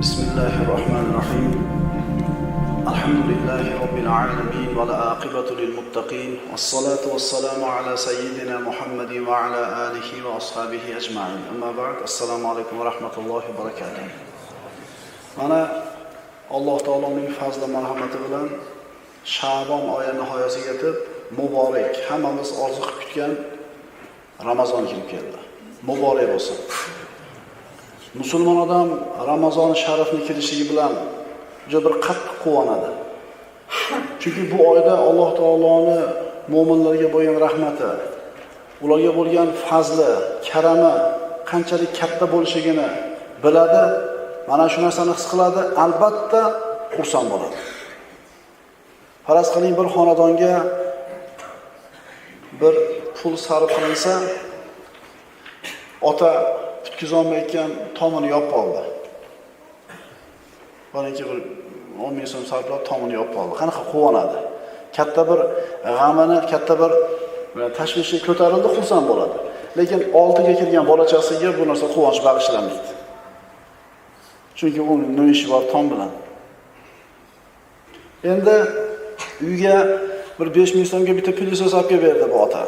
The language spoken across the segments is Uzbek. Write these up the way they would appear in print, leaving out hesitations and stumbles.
بسم الله الرحمن الرحيم. الحمد لله رب العالمين والعاقبة للمتقين والصلاة والسلام على سيدنا محمد وعلى آله وأصحابه أجمعين. أما بعد، السلام عليكم ورحمة الله وبركاته. Mana Alloh taoloning fazli marhamati bilan Sha'bon oyi nihoyasiga yetib, muborak, hammamiz orzu qilib kutgan Ramazon kirib keldi. Muborak bo'lsin. Musulmon odam Ramazon sharifni kirishligi bilan juda bir qattiq quvonadi. Chunki bu oyda Alloh taoloni mo'minlarga bo'lgan rahmati, ularga bo'lgan fazli, karami qanchalik katta bo'lishligini biladi, mana shu narsani his qiladi, albatta xursand bo'ladi. Faraz qiling, bir xonadonga bir pul sarf qilinsa, ota bitkazolmayotgan tomini yopib oldi. Bolanki bir 10 ming so'm sarflab tomini yopib oldi. Qanaqa quvonadi. Katta bir g'amini, katta bir tashvishi ko'tarildi, xursand bo'ladi. Lekin 6 ga kirgan bolachasiga bu narsa quvonch bag'ishlamaydi. Chunki uning nima ishi bor tom bilan? Endi uyga bir 5 ming so'mga bitta пылесос olib kelib berdi bu ota.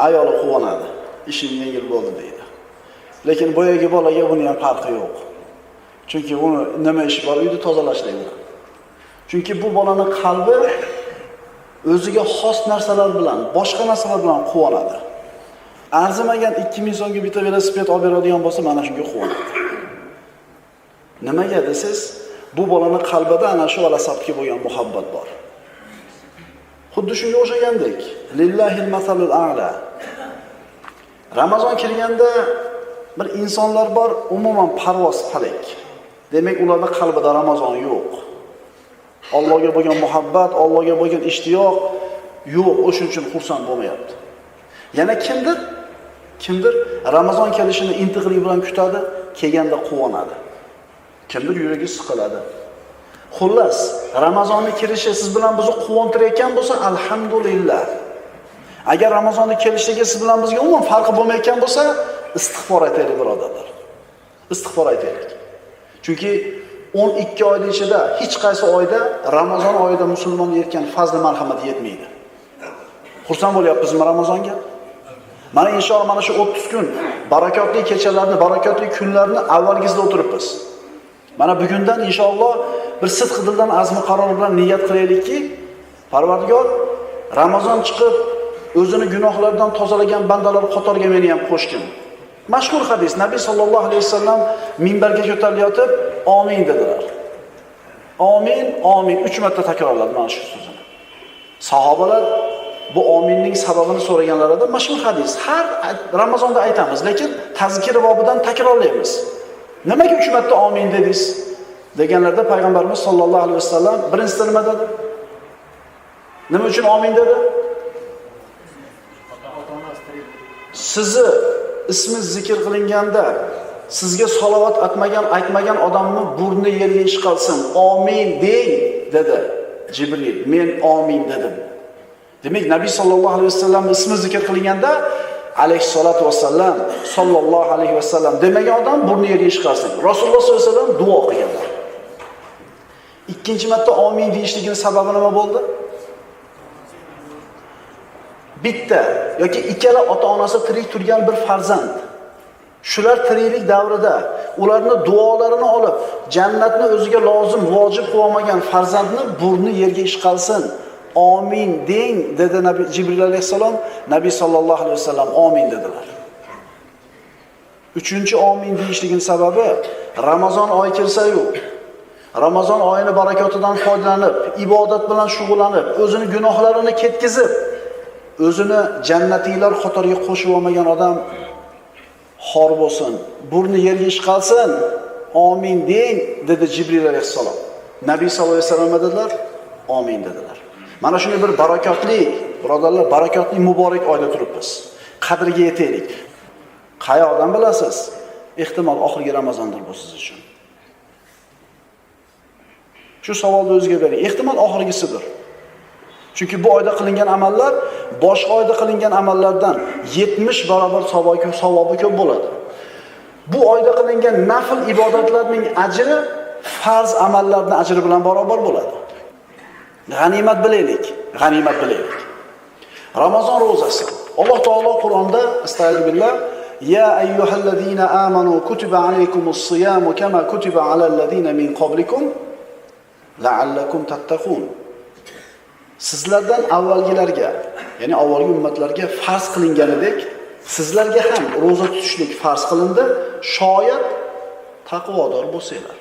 Ayoli quvonadi. Ishim yengil bo'ldi deydi. Lekin boyagi bolaga buni ham farqi yo'q. Chunki uni nima ishi bor uyni tozalashlik bilan? Chunki bu bolani qalbi o'ziga xos narsalar bilan, boshqa narsalar bilan quvonadi. Arzimagan 2 ming so'mga bitta velosiped olib beradigan bo'lsa, mana shunga quvonadi. Nimaga desiz, bu bolani qalbida ana shu velosipedga bo'lgan muhabbat bor. Xuddi shunga o'xshagandek, lillahil masalul a'la. Ramazon kirganda bir insonlar bor, umuman parvoz falak. Demak, ularning qalbida Ramazon yo'q. Allohga bo'lgan muhabbat, Allohga bo'lgan ishtiyoq yo'q, o'shuning uchun xursand bo'lmayapti. Yana kimdir Ramazon kelishini intiqlik bilan kutadi, kelganda quvonadi. Kimdir yuragi siqiladi. Xullas, Ramazonni kirishi siz bilan bizni quvontirayotgan bo'lsa, alhamdulillah. Agar Ramazonni kelishligi siz bilan bizga umuman farqi bo'lmayotgan bo'lsa, istig'for aytaylik, birodarlar. Istig'for aytaylik. Chunki 12 oyning ichida hech qaysi oyda Ramazon oyida musulmonga yetgan fazl marhamat yetmaydi. Xursand bo'lyapmizmi Ramazonga? Mana inshaalloh mana shu 30 kun barakotli kechalarni, barakotli kunlarni avvalgisida o'tiribmiz. Mana bugundan inshaalloh bir sidq dildan azmi qaror bilan niyat qilaylikki, Parvardigor, Ramazon chiqib o'zini gunohlardan tozalagan bandalar qatoriga meni ham qo'shgin. Mashhur hadis, Nabiy sallallohu alayhi vasallam minbarga ko'tarilayotib, "Amin" dedilar. Amin, amin 3 marta takrorladi mana shu so'zini. Sahobalar bu aminning sababini so'raganlarida, mashhur hadis. Har Ramazonda aytamiz, lekin tazkira bobidan takrorlaymiz. Nimaga 3 marta amin dedingiz? Deganlarda payg'ambarimiz sollallohu alayhi vasallam birinchisida nima dedi? Nima uchun amin dedi? Sizni ismi zikr qilinganda sizga salovat atmagan, aytmagan odamni burni yerga ishqalsin. Amin deng dedi Jibril. Men amin dedim. Demak, Nabiy sallallohu alayhi vasallam ismi zikr qilinganda alayhissalatu vassalam, sallallohu alayhi vasallam demagan odam burni yerga ishqalsin. Rasululloh sollallohu alayhi vasallam duo qilganlar. Ikkinchi marta amin deyishligining sababi nima bo'ldi? Bitta yoki ikkala ota-onasi tirik turgan bir farzand shular tiriklik davrida ularni duolarini olib, jannatni o'ziga lozim, vojib qilib olmagan farzandni burni yerga ishqalsin. Amin deng dedi Nabiy Jibril alayhissalom, Nabiy sallallohu alayhi vasallam amin dedilar. Uchinchi amin deyishligining sababi Ramazon oyi kelsa-yu, Ramazon oyini barakotidan foydalanib, ibodat bilan shug'ullanib, o'zini gunohlarini ketkizib, o'zini jannatiylar qatoriga qo'shib olmagan odam xor bo'lsin, burni yerga ishqalsin. Amin deng dedi Jibril alayhissalom. Nabiy sallallohu alayhi vasallam dedilar? Amin dedilar. Mana shunday bir barakotli, birodarlar, barakotli muborak oyda turibmiz. Qadriga yetaylik. Qayoqdan bilasiz? Ehtimol oxirgi Ramazondir bu siz uchun. Shu savolni o'ziga bering. Ehtimol oxirgisidir. Chunki bu oyda qilingan amallar boshqa oyda qilingan amallardan 70 barobar savobi ko'p bo'ladi. Bu oyda qilingan nafl ibodatlarning ajri farz amallarning ajri bilan barobar bo'ladi. G'animat bilaylik, g'animat bilaylik. Ramazon ro'zasi. Alloh taolo Qur'onda astagfirullah ya ayyuhallazina amanu kutiba alaykumus siyamu kama kutiba alal ladina min qablikum la'allakum tattaqun. Sizlardan avvalgilarga, ya'ni avvalgi ummatlarga farz qilinganidek, sizlarga ham ro'za tutishlik farz qilindi, shoyat taqvodor bo'lsanglar.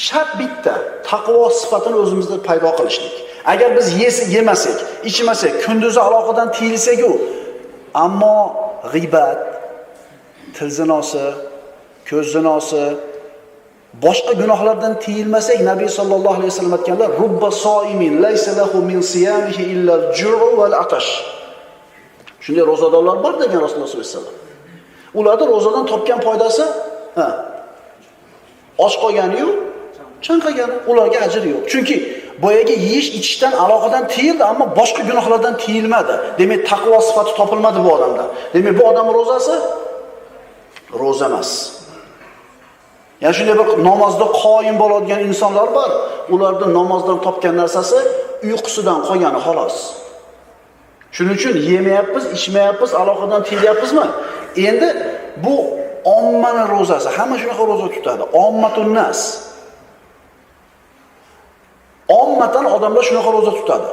Shart bitta, taqvo sifatini o'zimizda paydo qilishlik. Agar biz yemasak, ichmasak, kunduzi aloqadan tiyilsak-u, ammo g'iybat, til zinosi, ko'z zinosi, boshqa gunohlardan tiyilmasak, Nabiy sallallohu alayhi vasallam aytganlar, rubba soimin laysa lahu min siyamihi illa al-ju'u wal atash. Shunday ro'zadorlar bor degan Rasululloh sollallohu alayhi vasallam. Ularda ro'zadan topgan foydasi, och qolgani-yu, chanqagani, ularga ajr yo'q. Chunki boyagi yeyish ichishdan aloqadan tiyildi, ammo boshqa gunohlardan tiyilmadi. Demak, taqvo sifati topilmadi bu odamda. Demak, bu odam ro'zasi ro'za emas. Ya'ni shunday bir namozda qoyim bo'ladigan insonlar bor, ularda namozdan topgan narsasi uyqusidan qolgani xolos. Shuning uchun yemayapmiz, ichmayapmiz, aloqadan tiyilyapmizmi? Endi bu ommani ro'zasi, hamma shunaqa ro'za tutadi. Ommatun nas. Ommatan odamlar shunaqa ro'za tutadi.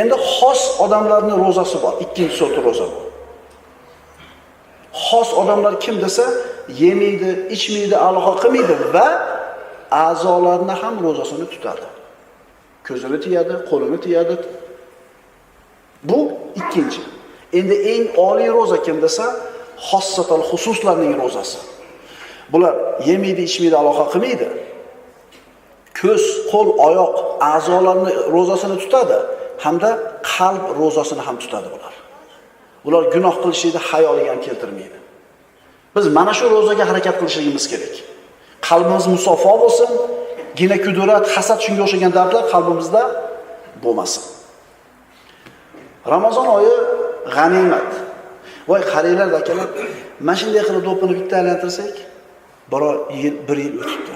Endi xos odamlarning ro'zasi bor, ikkinchi sort ro'za bu. Xos odamlar kim desa, yemaydi, ichmaydi, aloqa qilmaydi va a'zolarini ham ro'zasini tutadi. Ko'zini tiyadi, qo'lini tiyadi. Bu ikkinchi. Endi eng oliy ro'za kim desa, xossatal xususlarning ro'zasi. Bular yemaydi, ichmaydi, aloqa qilmaydi. Ko'z, qo'l, oyoq a'zolarini ro'zasini tutadi hamda qalb ro'zasini ham tutadi bular. Ular gunoh qilishni xayoliga ham keltirmaydi. Biz mana shu ro'zaga harakat qilishimiz kerak. Qalbimiz musaffo bo'lsin, gina kudurat, hasad shunga o'xshagan dardlar qalbimizda bo'lmasin. Ramazon oyi g'animat. Voy qaranglar akalar, mana shunday qilib do'ppini bitta aylantirsak, bir yil o'tibdi.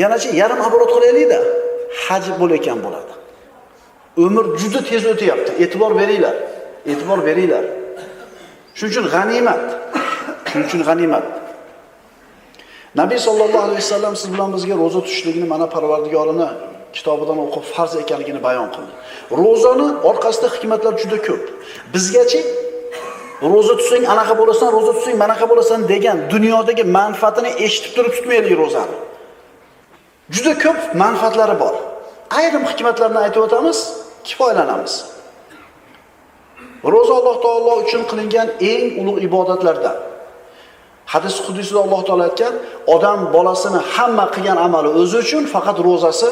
Yanachi yarim aborot qilaylik-da, haj bo'layotgan bo'ladi. Umr juda tez o'tyapti. E'tibor beringlar. E'tibor beringlar. Shuning uchun g'animat. Shuning uchun g'animat. Nabiy sallallohu alayhi vasallam siz bilan bizga ro'za tutishlikni mana Parvardigorini kitobidan o'qib farz ekanligini bayon qildi. Ro'zani orqasida hikmatlar juda ko'p. Bizgachi ro'za tutsang anaqa bo'lasan, ro'za tutsang manaqa bo'lasan degan dunyodagi manfaatini eshitib turib tutmaylik ro'zani. Juda ko'p manfaatlari bor. Ayrim hikmatlarni aytib o'tamiz, kifoyalanamiz. Ro'za Alloh taolo uchun qilingan eng ulug' ibodatlardan. Hadis qudusida Alloh taolo aytgan, odam bolasini hamma qilgan amali o'zi uchun, faqat ro'zasi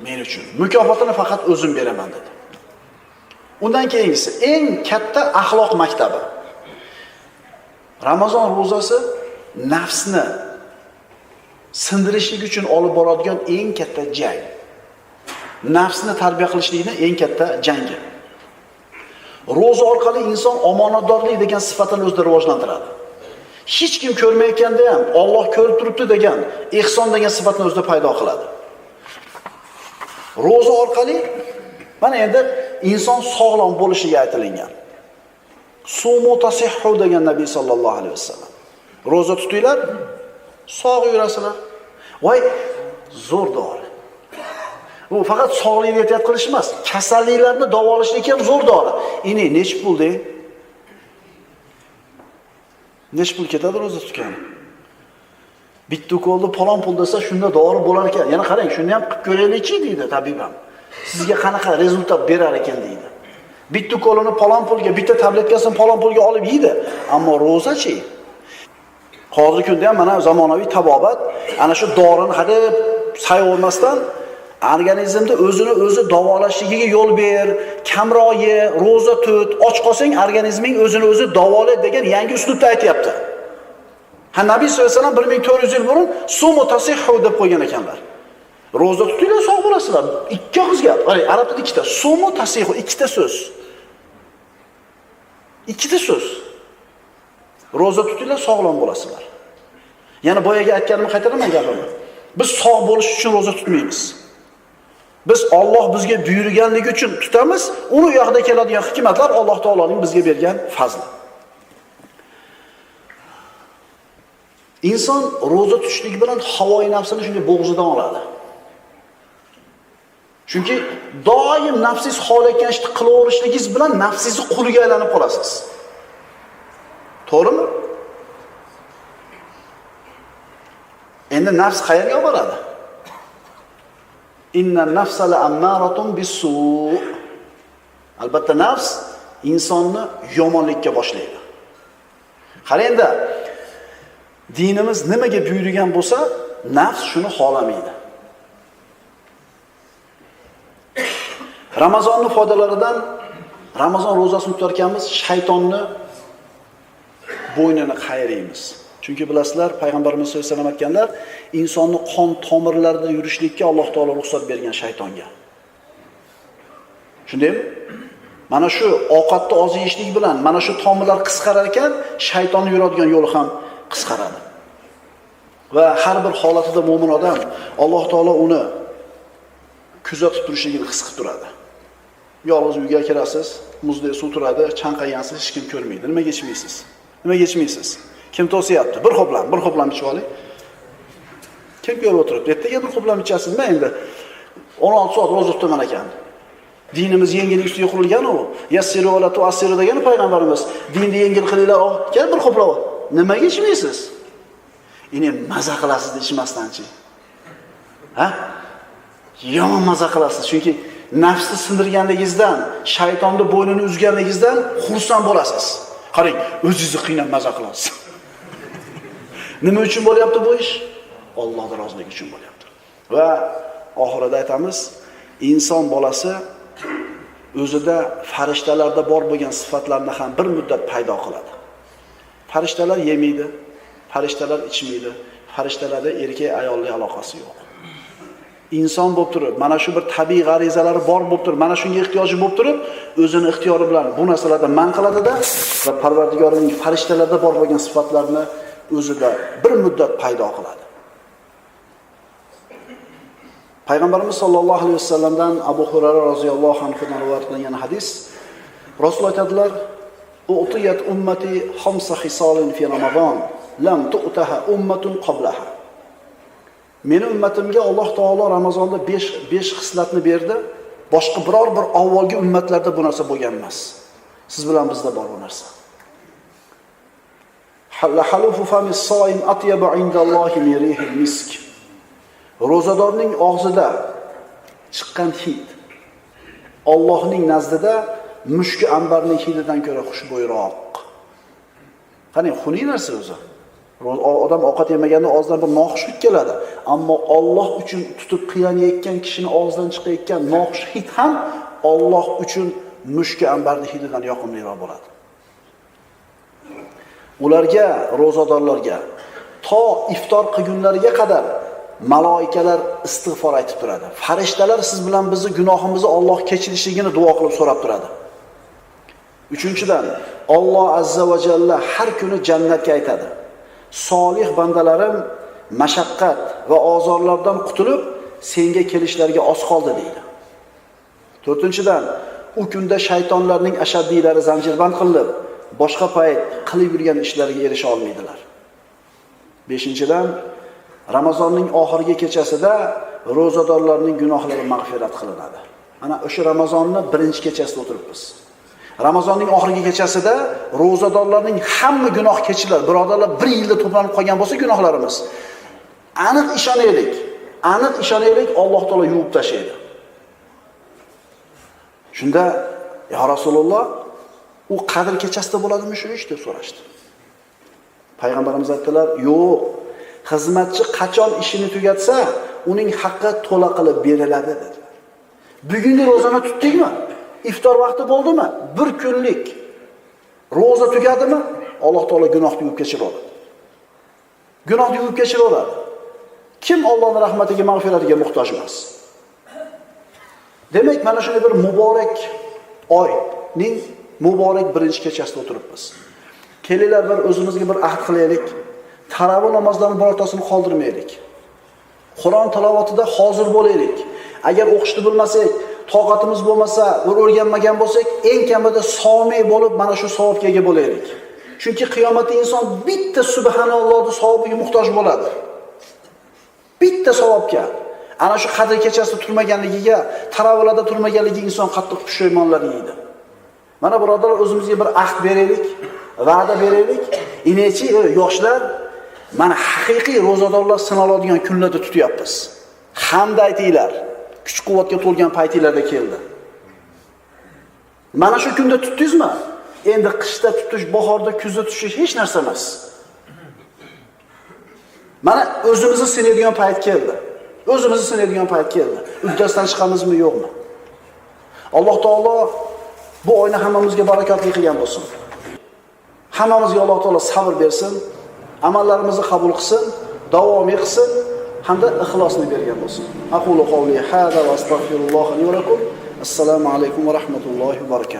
men uchun. Mukofotini faqat o'zim beraman dedi. Undan keyingisi eng katta axloq maktabi. Ramazon ro'zasi nafsni sindirishlik uchun olib boradigan eng katta jang. Nafsni tarbiya qilishlikning eng katta jangi. Ro'za orqali inson omonatdorlik degan sifatini o'zida rivojlantiradi. Hech kim ko'rmayotganda ham Alloh ko'rib turibdi degan ehson degan sifatni o'zida paydo qiladi. Ro'za orqali mana endi inson sog'lom bo'lishiga aytilingan. Sumu tasihhu degan Nabiy sallallohu alayhi vasallam. Ro'za tutinglar, sog' yurasizlar. Voy, zo'r dori. Bu faqat sog'likni ehtiyot qilish emas, kasalliklarni davolashlik ham zo'r dori. Ini nech pul de? Nech pul ketadi ro'za tutgani? Bitta ukolni falon pul desa shunda dori bo'lar ekan. Yana qarang, shuni ham qilib ko'raylikchi deydi tabib ham. Sizga qanaqa rezultat berar ekan deydi. Bitta ukolini falon pulga, bitta tabletkasini falon pulga olib yeydi. Ammo ro'zachi? Hozirgi kunda ham mana zamonaviy tabobat ana shu dorini hadeb sayavermasdan organizmda o'zini o'zi davolashligiga yo'l ber, kamroq ye, ro'za tut, och qolsang organizming o'zini o'zi davolaydi degan yangi uslubda aytyapti. Ha, Nabiy sollallohu alayhi vasallam 1400 yil burun sumu tasihhu deb qo'ygan ekanlar. Ro'za tutinglar, sog' bo'lasizlar. Ikki og'iz gap. Qarang, arab tilida ikkita. Sumu tasihhu ikkita so'z. Ikkita so'z. Ro'za tutinglar, sog'lom bo'lasizlar. Yana boyaga aytganimni qaytaraman gapimni. Biz sog' bo'lish uchun ro'za tutmaymiz. Biz Alloh bizga buyurganligi uchun tutamiz. Uni u yoqda keladigan hikmatlar Alloh taoloning bizga bergan fazli. Inson ro'za tutishlik bilan havoi nafsini shunday bo'g'zidan oladi. Chunki doim nafsingiz xohlayotgan ishni qilaverishligingiz bilan nafsingizni quliga aylanib qolasiz. To'g'rimi? Endi nafs qayerga boradi? Inna nafsa la'ammaratun bis-su'. Albatta nafs insonni yomonlikka boshlaydi. Qarang endi, dinimiz nimaga buyurgan bo'lsa, nafs shuni xohlamaydi. Ramazonning foydalaridan Ramazon ro'zasini tutar ekanmiz, shaytonni bo'ynini qayiramiz. Chunki bilasizlar, payg'ambarimiz sollallohu alayhi vasallam aytganlar, insonni qon tomirlarida yurishlikka Alloh taolo ruxsat bergan shaytonga. Shundaymi? Mana shu ovqatni oz yeyishlik bilan mana shu tomirlar qisqarar ekan, shaytonni yuradigan yo'li ham qisqaradi. Va har bir holatida mo'min odam Alloh taolo uni kuzatib turishligini his qilib turadi. Yolg'iz uyga kirasiz, muzdek suv turadi, chanqagansiz, hech kim ko'rmaydi. Nimaga ichmaysiz? Nimaga ichmaysiz? Kim to'sayapti? Bir ho'plam ichib oling. Kim ko'rib o'tiribdi? Ertaga bir ho'plam ichasizmi endi? 16 soat ro'za tutaman ekan. Dinimiz yengillik ustiga qurilgan u. Yassiru va la tuassiru degani payg'ambarimiz. Dinni yengil qilinglar, kel bir ho'plab. Nimaga ichmaysiz? Endi maza qilasiz ichmasdanchi. Ha? Yomon maza qilasiz, chunki nafsni sindirganligingizdan, shaytonni bo'ynini uzganligingizdan xursand bo'lasiz. Qarang, o'zingizni qiynab maza qilasiz. Nima uchun bo'lyapti bu ish? Allohning roziligi uchun bo'lyapti. Va oxirida aytamiz, inson bolasi o'zida farishtalarda bor bo'lgan sifatlarni ham bir muddat paydo qiladi. Farishtalar yemaydi, farishtalar ichmaydi, farishtalarda erkak ayollik aloqasi yo'q. Inson bo'lib turib, mana shu bir tabiiy g'arizalari bor bo'lib turib, mana shunga ehtiyoji bo'lib turib, o'zini ixtiyori bilan bu narsalardan man qiladida va Parvardigorining farishtalarda bor bo'lgan sifatlarni o'zida bir muddat paydo qiladi. Payg'ambarimiz sollallohu alayhi vasallamdan Abu Hurayra roziyallohu anhudan rivoyat qilingan hadis. Rasul aytadilar: "U'tiyat ummati khamsa hisolin fi Ramazon, lam tu'taha ummatun qablaha." Meni ummatimga Alloh taolo Ramazonda 5 xislatni berdi. Boshqa biror bir avvalgi ummatlarda bu narsa bo'lgan emas. Siz bilan bizda bor bu narsa. Halufu famis soim atyabu indallohi min rihil misk. Ro'zadorning og'zida chiqqan hid Allohning nazdida mushki ambarning hididan ko'ra xushbo'yroq. Qani, xunuk narsa o'zi. Odam ovqat yemaganda og'zidan bir noxush hid keladi. Ammo Alloh uchun tutib qiynayotgan kishini og'zidan chiqayotgan noxush hid ham Alloh uchun mushki ambarning hididan yoqimliroq bo'ladi. Ularga, ro'zadorlarga to iftor qilgunlariga qadar maloikalar istig'for aytib turadi. Farishtalar siz bilan bizni gunohimizni Alloh kechirishligini duo qilib so'rab turadi. Uchinchidan, Alloh azza va jalla har kuni jannatga aytadi: solih bandalarim mashaqqat va ozorlardan qutulib senga kelishlariga oz qoldi deydi. To'rtinchidan, u kunda shaytonlarning ashaddiylari zanjirband qilinib, boshqa payt qilib yurgan ishlariga erisha olmaydilar. Beshinchidan, Ramazonning oxirgi kechasida ro'zadorlarning gunohlari mag'firat qilinadi. Mana o'sha Ramazonni birinchi kechasida o'tiribmiz. Ramazonning oxirgi kechasida ro'zadorlarning hamma gunoh kechiriladi. Birodarlar, bir yilda to'planib qolgan bo'lsa gunohlarimiz, aniq ishonaylik, aniq ishonaylik, Alloh taolo yuvib tashlaydi. Shunda ya Rasululloh, u Qadr kechasida bo'ladimi shu ish deb so'rashdi. Payg'ambarimiz aytdilar: "Yo'q, xizmatchi qachon ishini tugatsa, uning haqqi to'la qilib beriladi" dedilar. Bugungi ro'zani tutdikmi? Iftor vaqti bo'ldimi? Bir kunlik ro'za tugadimi? Alloh taolo gunohni yuvib kechiradi. Gunohni yuvib kechiradi. Kim Allohning rahmatiga, mag'firatiga muhtoj emas? Demak, mana shunday bir muborak oyning muborak birinchi kechasida o'tiribmiz. Kelinglar bir o'zimizga bir ahd qilaylik. Tarovih namozlarini birortasini qoldirmaylik. Qur'on tilovatida hozir bo'laylik. Agar o'qishni bilmasak, toqatimiz bo'lmasa, bir o'rganmagan bo'lsak, eng kamida somiy bo'lib mana shu savobga ega bo'laylik. Chunki qiyomatda inson bitta subhanallohning savobiga muhtoj bo'ladi. Bitta savobga. Ana shu qadr kechasida turmaganligiga, tarovihlarda turmaganligiga inson qattiq pushaymonlar yeydi. Mana birodarlar, o'zimizga bir ahd beraylik, va'da beraylik. Inechi yoshlar mana haqiqiy ro'zadorlar sinaladigan kunlarda tutyapmiz. Hamd aytinglar, kuch-quvvatga to'lgan paytinglarda keldi. Mana shu kunda tutdingizmi? Endi qishda tutish, bahorda, kuzda tutish hech narsa emas. Mana o'zimizni sinaydigan payt keldi. O'zimizni sinaydigan payt keldi. Uddasidan chiqamizmi, yo'qmi? Alloh taolo bu oyni hammamizga barakotli qilgan bo'lsin. Hammamizga Alloh taolo sabr bersin, amallarimizni qabul qilsin, davomiy qilsin hamda ixlosni bergan bo'lsin. Aqulu qawli hada va astagfirulloh li va lakum. Assalomu alaykum va rahmatullohi va barakatuh.